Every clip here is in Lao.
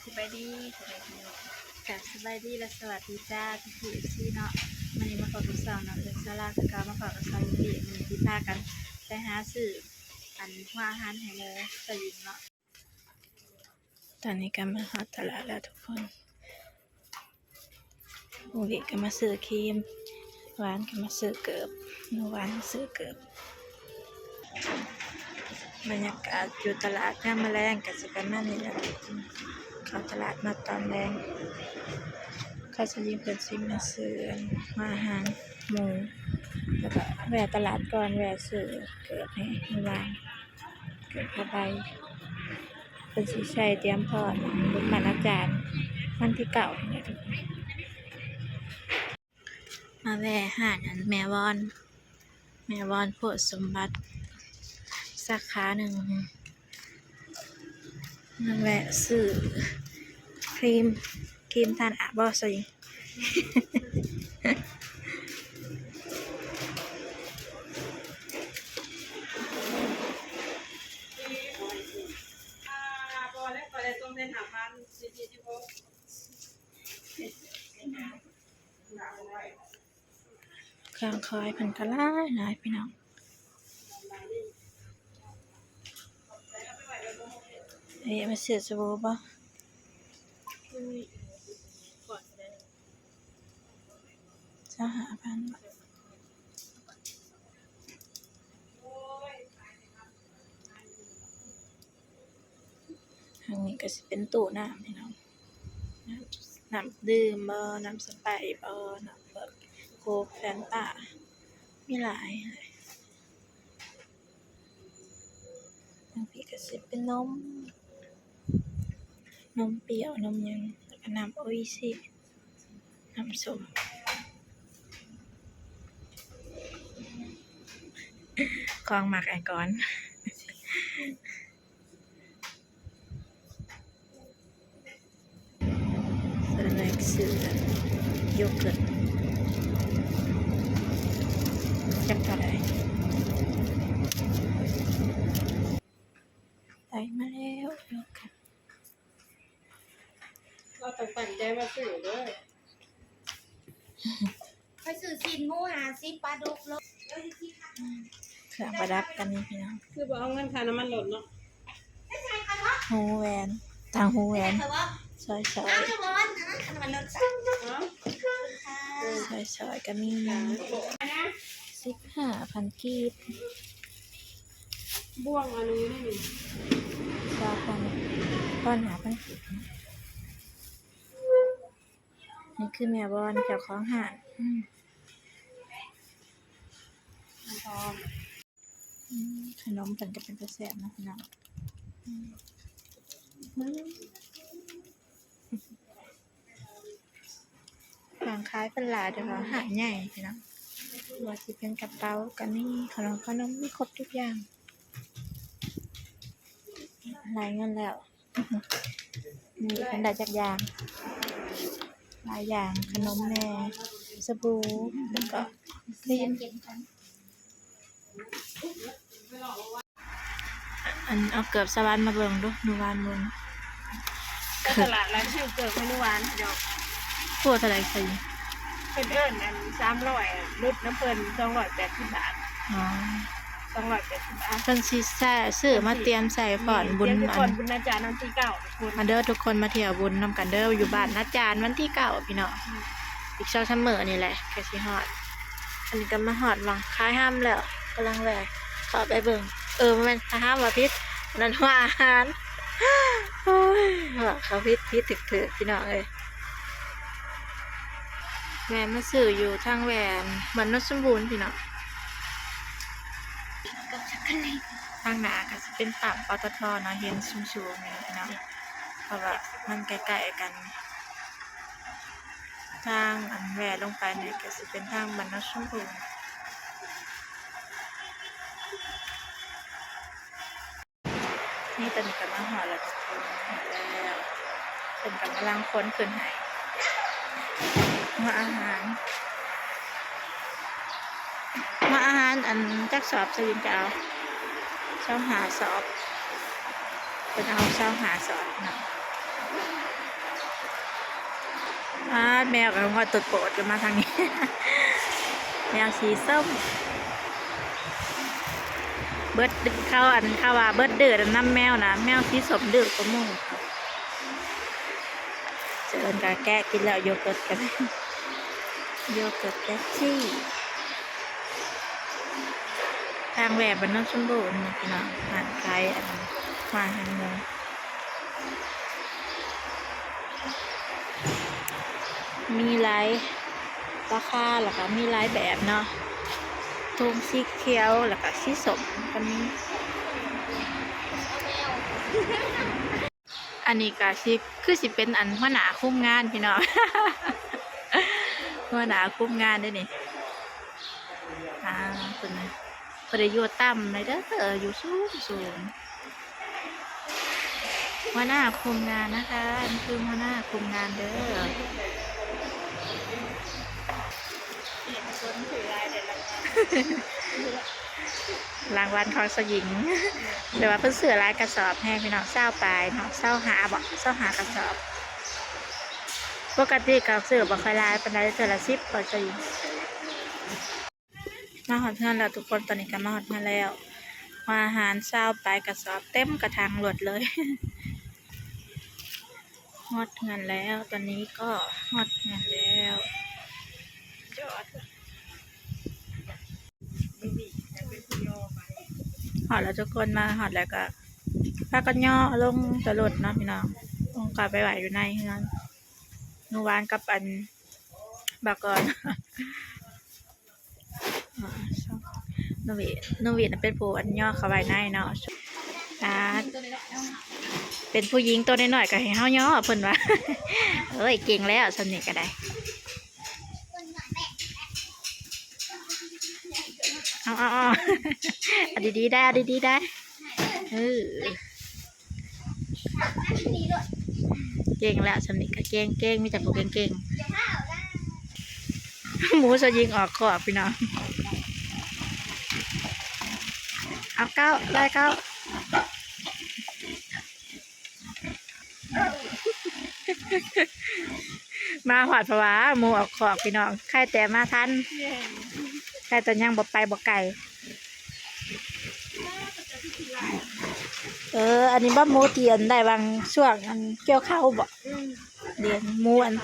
ສະບາຍດີ ສະບາຍດີ ກະສະບາຍດີ ແລະ ສະຫວັດດີຈ້າ ພີ່ໆ ເອັຟຊີ ເນາະ. ມື້ນີ້ມາພໍ້ກັບຊ່ອງນ້ອງເອີນສາລາຄືເກົ່າ ມາພໍ້ກັບສາວຢູກິ. ມື້ນີ້ຊິພາກັນໄປຫາຊື້ ອັນ ຫົວອາຫານໃຫ້ໝູ່ຊາວຍິງເນາະ. ຕອນນີ້ກໍມາຮອດຕະຫຼາດແລ້ວທຸກຄົນ. ໂອເວກະມາຊື້ຄຣີມ, ຫວານກະມາຊື້ເກີບ, ນ້ຳຫວານຊື້ເກີບ. ບັນຍາກາດຢູ່ຕະຫຼາດຍາມມື້ແລງກະຊິປະມານນີ້ແຫຼະ. ເຂົ້າຕະຫຼາດມາຕອນແລງ ເຂົາຊິຍິງເພິ່ນຊິມາຊື້ ອັນ ອາຫານໝູ່ ແລ້ວກະແວ່ຕະຫຼາດກ່ອນ ແວ່ຊື້ເກີບໃຫ້ນ້ຳຫວານ. ເກີບຜ້າໃບ ເພິ່ນຊິໃສ່ຕຽມພ້ອມບຸນບ້ານອາຈານວັນທີເກົ້ານີ້ແຫຼະ. ມາແວ່ຮ້ານ ອັນ ແມ່ວອນ ແມ່ວອນໂພດສົມບັດສາຂາໜຶ່ງ ມາແວ່ຊື້ຄຣີມ ຄຣີມທານອາບບໍ່ ໃສ່ ເຄື່ອງຂາຍເພິ່ນກໍຫຼາຍໆ ພີ່ນ້ອງ. ເອີ ມາຊື້ສະບູບໍ່? ຊາວຫ້າພັນ. ທາງນີ້ກໍຊິເປັນຕູ້ນ້ຳ ພີ່ນ້ອງ. ນ້ຳ ນ້ຳດື່ມບໍ່ ນ້ຳສະໄປບໍ ນ້ຳເບີກ ໂຄກ ແຟນຕາ ມີຫຼາຍ. ທາງພີ້ກໍຊິເປັນນົມ ນົມປ່ຽວ ນົມຫຍັງ ແລ້ວກໍນ້ຳໂອອິຊິ ນ້ຳສົ້ມ ຂອງມັກອ້າຍກອນ. ສະແນກ ຊື້ໂຢເກີດ ຈັກເທົ່າໃດ? ໄດ້ມາແລ້ວໂຢເກີດ. ເຮົາຕ້ອງຕັ້ງໃຈມາຊື້ເດີ. ຂ້ອຍຊື້ຊີ້ນໝູຫ້າສິບ ປາດຸກໂລ. ເຄື່ອງປະດັບກໍມີພີ່ນ້ອງ. ຄືບໍ່ເອົາເງິນຄ່ານ້ຳມັນລົດເນາະ? ຮູແຫວນ ຕ່າງຮູແຫວນ ສ້ອຍສອຍ ສ້ອຍສອຍກໍມີ ສິບຫ້າພັນກີບ. ບ່ວງອັນນີ້ນີ້ ຊາວພັນ ປອນຫ້າພັນກີບ. ນີ້ຄືແມ່ວອນເຈົ້າຂອງຮ້ານ. ອືມ ອືມ ຂະໜົມເພິ່ນກໍເປັນຕາແຊບເນາະພີ່ນ້ອງ. ອືມ ເຄື່ອງຂາຍເພິ່ນຫຼາຍ ແຕ່ວ່າຮ້ານໃຫຍ່ພີ່ນ້ອງ. ບໍ່ວ່າຊິເປັນກະເປົາກໍມີ ຂະໜົມ ຂະໜົມມີຄົບທຸກຢ່າງ. ລາຍເງິນແລ້ວ ນີ້ເພິ່ນໄດ້ຈັກຢ່າງ? ຫຼາຍຢ່າງ ຂະໜົມແດ່ ສະບູ ແລ້ວກໍຄຣີມ. ອັນ ເອົາເກີບສະຫວັນມາເບິ່ງດູ ໜູຫວານເບິ່ງ. ໄປຕະຫຼາດແລ້ວຊື້ເກີບໃຫ້ໜູຫວານ ດອກ. ໂອ້ ເທົ່າໃດ? ເພິ່ນເອີ້ນອັນສາມຮ້ອຍ ຫຼຸດນຳເພິ່ນສອງຮ້ອຍແປດສິບບາດ. ອໍ ສອງຮ້ອຍແປດສິບບາດ. ເພິ່ນຊິຊື້ມາຕຽມໃສ່ຟ້ອນບຸນ ຕຽມໃສ່ຟ້ອນບຸນອາຈານວັນທີເກົ້າ ທຸກຄົນ. ມາເດີທຸກຄົນ ມາທ່ຽວບຸນນຳກັນເດີ ຢູ່ບ້ານອາຈານວັນທີເກົ້າ ພີ່ນ້ອງ. ອືມ ອີກສອງສາມມື້ນີ້ແຫຼະ ໃກ້ຊິຮອດ. ອັນນີ້ກໍມາຮອດໝ່ອງຂາຍຮຳແລ້ວ ກຳລັງແວ່ເຂົ້າໄປເບິ່ງ. ເອີ ບໍ່ແມ່ນຂາຍຮຳ ວ່າຜິດ ອັນນັ້ນຫົວອາຫານ. ໂອ້ຍ ວ່າເຂົ້າຜິດ ຜິດຖືກໆ ພີ່ນ້ອງເອີຍ. ແວ່ມາຊື້ຢູ່ທາງແວ່ບ້ານໂນນສົມບູນ ພີ່ນ້ອງ. ທາງໜ້າກໍຊິເປັນປ້ຳ ປຕທ ເນາະ ເຫັນສູງໆ ນີ້ພີ່ນ້ອງ ເພາະວ່າມັນໃກ້ໆ ກັນ. ທາງອັນແວ່ລົງໄປນີ້ກໍຊິເປັນທາງບ້ານໂນນສົມບູນ. ນີ້ຕອນນີ້ກໍມາຮອດແລ້ວທຸກຄົນ ຮອດແລ້ວ. ເພິ່ນກຳລັງຂົນຂຶ້ນໃຫ້ ຫົວອາຫານ ຫົວອາຫານ ອັນ ຈັກສອບ ຊາວຍິງຈະເອົາ ຊາວຫ້າສອບ. ເພິ່ນເອົາຊາວຫ້າສອບເນາະ. ປາດ ແມວກໍຮອດຕົວໂປດກໍມາທາງນີ້ ແມວສີສົ້ມ ເບິດ ເຂົາ ອັນ ເຂົາວ່າເບິດດື້ນຳແມວນະ ແມວສີສົ້ມດື້ກວ່າໝູ່. ເຊີນກໍແກະກິນແລ້ວ ໂຢເກີດກັນ ໂຢເກີດແກັບຊີ້ ທາງແວ່ບ້ານໂນນສົມບູນເນາະພີ່ນ້ອງ ຮ້ານຂາຍອັນ ອາຫານໝູ ມີຫຼາຍລາຄາ ແລ້ວກໍມີຫຼາຍແບບເນາະ ຖົງສີຂຽວ ແລ້ວກໍສີສົ້ມກໍມີ. ອັນນີ້ກໍຊິ ຄືຊິເປັນອັນຫົວໜ້າຄຸມງານພີ່ນ້ອງ ຫົວໜ້າຄຸມງານເດ້ນີ້ ອ່າ ເພິ່ນນະ ບໍ່ໄດ້ຢູ່ຕ່ຳໃດເດີ ຢູ່ສູງໆ ຫົວໜ້າຄຸມງານນະຄະ ນີ້ຄືຫົວໜ້າຄຸມງານເດີ. ລາງວັນຂອງຊາວຍິງ ແຕ່ວ່າເພິ່ນຊື້ຫຼາຍກະສອບແຮງພີ່ນ້ອງ ຊາວປາຍເນາະ ຊາວຫ້າບໍ ຊາວຫ້າກະສອບ ປົກກະຕິກໍຊື້ບໍ່ຄ່ອຍຫຼາຍປານໃດ ເທື່ອລະສິບ ກໍຊາວຍິງ. ມາຮອດເຮືອນແລ້ວທຸກຄົນ ຕອນນີ້ກໍມາຮອດເຮືອນແລ້ວ ຫົວອາຫານຊາວປາຍກະສອບ ເຕັມກະຖັງລົດເລີຍ. ຮອດເຮືອນແລ້ວ ຕອນນີ້ກໍຮອດເຮືອນແລ້ວ ຮອດແລ້ວທຸກຄົນ ມາຮອດແລ້ວກໍພາກັນຍໍລົງຈາກລົດເນາະພີ່ນ້ອງ ລົງກໍໄປໄວ້ຢູ່ໃນເຮືອນ ໜູຫວານກັບອັນ ບາກອນ ໂນເວດ ໂນເວດນະເປັນຜູ້ອັນຍໍເຂົ້າໄວ້ໃນເນາະ ອ່າ ເປັນຜູ້ຍິງໂຕນ້ອຍໆ ກໍໃຫ້ເຮົາຍໍເພິ່ນວ່າ ເອີຍ ເກັ່ງແລ້ວ ສ່ຳນີ້ກໍໄດ້ ເອົາໆໆ ເອົາດີໆໄດ້ ເອົາດີໆໄດ້ ເອີ. ເກັ່ງແລ້ວ ສ່ຳນີ້ກໍເກັ່ງໆ ມີແຕ່ຜູ້ເກັ່ງໆ ໝູຊາວຍິງອອກຄອກພີ່ນ້ອງ ເອົາເກົ້າ ໄລ່ເກົ້າ ມາຮອດເພາະວ່າໝູອອກຄອກພີ່ນ້ອງ ໄຄແຕ່ມາທັນ ໄຄແຕ່ຍັງບໍ່ໄປບໍ່ໄກ. ເອີ ອັນນີ້ບໍ່ ໝູທີ່ອັນໄດ້ຫວ່າງຊ່ວງອັນກ່ຽວເຂົ້າບໍ? ອືມ ເດ້ ໝູອັນ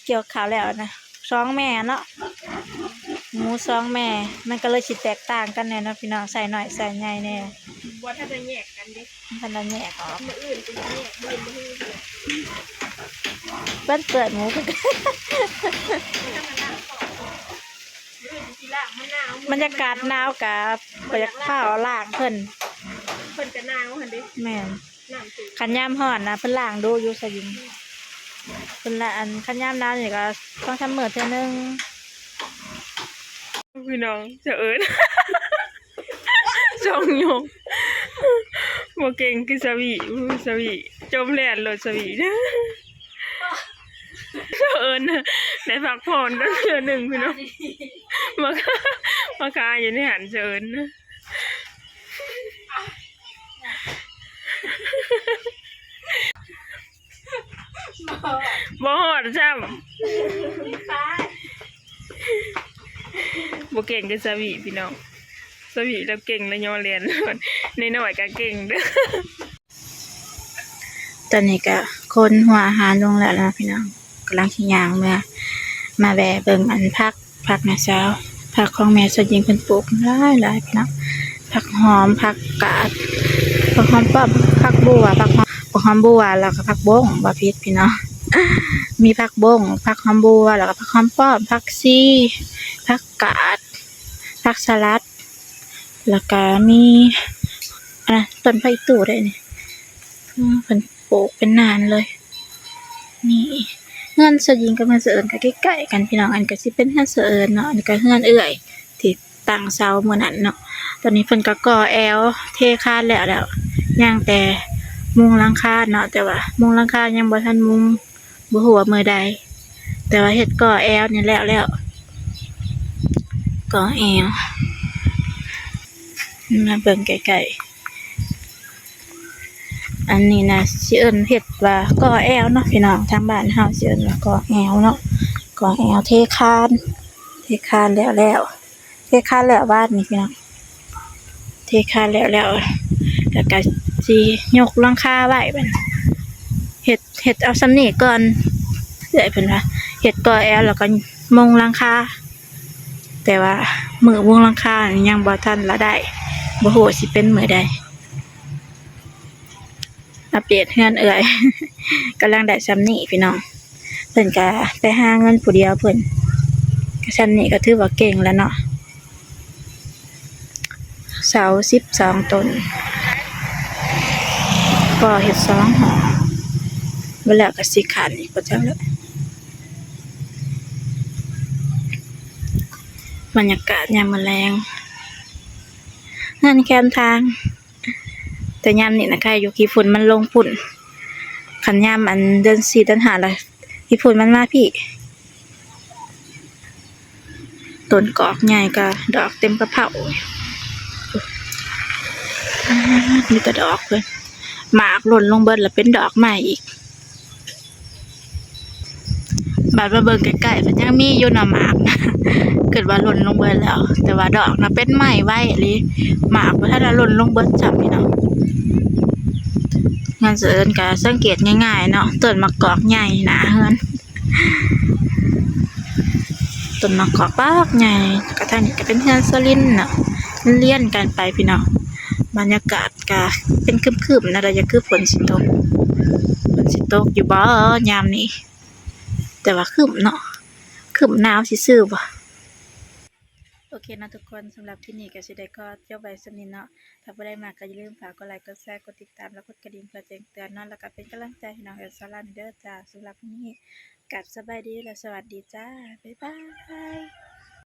ກ່ຽວເຂົ້າແລ້ວນະ ສອງແມ່ເນາະ ໝູສອງແມ່ ມັນກໍເລີຍຊິແຕກຕ່າງກັນແດ່ເນາະພີ່ນ້ອງ ໄຊນ້ອຍໄຊໃຫຍ່ແດ່ ບໍ່ທັນໄດ້ແຍກກັນເດ້ ບໍ່ທັນໄດ້ແຍກອອກ ມື້ອື່ນຊິແຍກ ມື້ອື່ນບໍ່ຮູ້ເທື່ອ ເພິ່ນເປີດໝູຄືກັນ. ບັນຍາກາດໜາວກະບໍ່ຢາກຟ້າວລ້າງເພິ່ນ ເພິ່ນກະໜາວຫັ້ນເດ້ ແມ່ນ ຄັນຍາມຮ້ອນນະເພິ່ນລ້າງດຸຢູ່ຊະຍິງ ເພິ່ນລະ ອັນ ຄັນຍາມໜາວນີ້ກະສອງສາມມື້ເທື່ອໜຶ່ງ ພີ່ນ້ອງ ສະເອີນ ຊ່ອງຍົງ ບໍ່ເກັ່ງຄືສະຫວີ ສະຫວີ ຈົມແລ່ນໂລດສະຫວີ ສະເອີນ ໄດ້ພັກຜ່ອນກັນເທື່ອໜຶ່ງພີ່ນ້ອງ ມາ ມາຄາຢູ່ໃນຫັ້ນສະເອີນ ບໍ່ຮອດຊ້ຳ ບໍ່ເກັ່ງຄືສາວີພີ່ນ້ອງ ສາວີລາວເກັ່ງລາວຍໍແລ່ນ ນ້ອຍໆກໍເກັ່ງເດີ. ຕອນນີ້ກໍຂົນຫົວອາຫານລົງແລ້ວນະພີ່ນ້ອງ ກຳລັງຊິຍ່າງເມືອ ມາແວ່ເບິ່ງອັນຜັກ ຜັກນະສາວ ຜັກຂອງແມ່ສາວຍິງເພິ່ນປູກຫຼາຍໆ ພີ່ນ້ອງ ຜັກຫອມ ຜັກກາດ ຜັກຫອມປ້ອມ ຜັກບົ່ວ ຜັກຫອມ ຜັກຫອມບົ່ວ ແລ້ວກໍຜັກບົ້ງ ບໍ່ຜິດພີ່ນ້ອງ ມີຜັກບົ້ງ ຜັກຫອມບົ່ວ ແລ້ວກໍຜັກຫອມປ້ອມ ຜັກຊີ ຜັກກາດ ຜັກສະຫຼັດ ແລ້ວກະມີ ອັນນັ້ນ ຕົ້ນຜັກອີ່ຕູເດ້ນີ້ ເພິ່ນປູກເປັນນານເລີຍ ນີ້ ເຮືອນສາວຍິງກັບເຮືອນສາວເອີນກໍໃກ້ໆກັນພີ່ນ້ອງ ອັນນີ້ກໍຊິເປັນເຮືອນສາວເອີນເນາະ ອັນນີ້ກໍເຮືອນເອື້ອຍທີ່ຕັ້ງເສົາມື້ນັ້ນເນາະ ຕອນນີ້ເພິ່ນກໍກໍ່ແອວເທຄານແລ້ວ ແລ້ວ ຍ່າງແຕ່ມຸງຫຼັງຄາເນາະ ແຕ່ວ່າມຸງຫຼັງຄາຍັງບໍ່ທັນມຸງ ບໍ່ຮູ້ວ່າມື້ໃດ ແຕ່ວ່າເຮັດກໍ່ແອວນີ້ແລ້ວແລ້ວ ກໍ່ແອວ ມາເບິ່ງໃກ້ໆ ອັນນີ້ນະ ຊິເອີ້ນເຮັດວ່າກໍແອວເນາະພີ່ນ້ອງ, ທາງບ້ານເຮົາຊິເອີ້ນວ່າກໍແອວເນາະ, ກໍແອວເທຄານ, ເທຄານແລ້ວແລ້ວ, ເທຄານແລ້ວວານນີ້ພີ່ນ້ອງ, ເທຄານແລ້ວແລ້ວ ແລ້ວກະຊິຍົກຫຼັງຄາໄວ້ບັດນີ້. ເຮັດ ເຮັດເອົາສ່ຳນີ້ກ່ອນ, ເອື້ອຍເພິ່ນວ່າເຮັດກໍແອວແລ້ວກໍມຸງຫຼັງຄາ, ແຕ່ວ່າມື້ມຸງຫຼັງຄານີ້ຍັງບໍ່ທັນລະໄດ້, ບໍ່ຮູ້ວ່າຊິເປັນມື້ໃດ. ອັບເດດເຮືອນເອື້ອຍ ກຳລັງໄດ້ສ່ຳນີ້ພີ່ນ້ອງ, ເພິ່ນກະໄປຫາເງິນຜູ້ດຽວເພິ່ນ, ກະສ່ຳນີ້ກໍຖືວ່າເກັ່ງແລ້ວເນາະ. ເສົາສິບສອງຕົ້ນ, ກໍເຮັດສອງຫ້ອງ, ເວລາກໍຊິຂານອີກບໍ່ຈັກແລ້ວ. ບັນຍາກາດຍາມມື້ແລງ ເຮືອນແຄມທາງ, ແຕ່ຍາມນີ້ນະໄຄຢູ່, ຂີ້ຝຸ່ນມັນລົງພຸ້ນ, ຄັນຍາມອັນເດືອນສີ່ເດືອນຫ້າລະ ຂີ້ຝຸ່ນມັນມາພີ້. ຕົ້ນກອກໃຫຍ່ກະດອກເຕັມກະເພົາ, ມີແຕ່ດອກເພິ່ນ, ໝາກຫຼົ່ນລົງເບິດລະເປັນດອກໃໝ່ອີກ. ບາດມາເບິ່ງໃກ້ໆ ມັນຍັງມີຢູ່ນະໝາກ, ຄິດວ່າຫຼົ່ນລົງເບິດແລ້ວ, ແຕ່ວ່າດອກນະເປັນໃໝ່ໄວອີ່ຫຼີ, ໝາກບໍ່ທັນໄດ້ຫຼົ່ນລົງເບິດຊ້ຳພີ່ນ້ອງ. ເຮືອນສະເອີນກະສັງເກດງ່າຍໆເນາະ, ຕົ້ນໝາກກອກໃຫຍ່ໜ້າເຮືອນ. ຕົ້ນໝາກກອກບັກໃຫຍ່, ແລ້ວກະທາງນີ້ກະເປັນເຮືອນສະລິນເນາະ, ລຽນກັນໄປພີ່ນ້ອງ. ບັນຍາກາດກະເປັນຄຶ້ມໆນະ, ແຕ່ຢາກຄືຝົນຊິຕົກ, ຝົນຊິຕົກຢູ່ບໍ່ຍາມນີ້? ແຕ່ວ່າຄຶ້ມເນາະ, ຄຶ້ມໜາວຊື່ໆບໍ່. ໂອເຄເນາະທຸກຄົນ, ສຳລັບຄລິບນີ້ກໍຊິໄດ້ຂໍຈົບໄວ້ສ່ຳນີ້ເນາະ. ຖ້າຜູ້ໃດມັກກໍຢ່າລືມຝາກກົດໄລ ກົດແຊ ກົດຕິດຕາມ ແລະ ກົດກະດິ່ງເພື່ອແຈ້ງເຕືອນເນາະ, ແລ້ວກໍເປັນກຳລັງໃຈໃຫ້ນ້ອງແອນສາລາແດ່ເດີຈ້າ. ສຳລັບມື້ນີ້ ກັບສະບາຍດີ ແລະ ສະຫວັດດີຈ້າ. ບາຍບາຍ.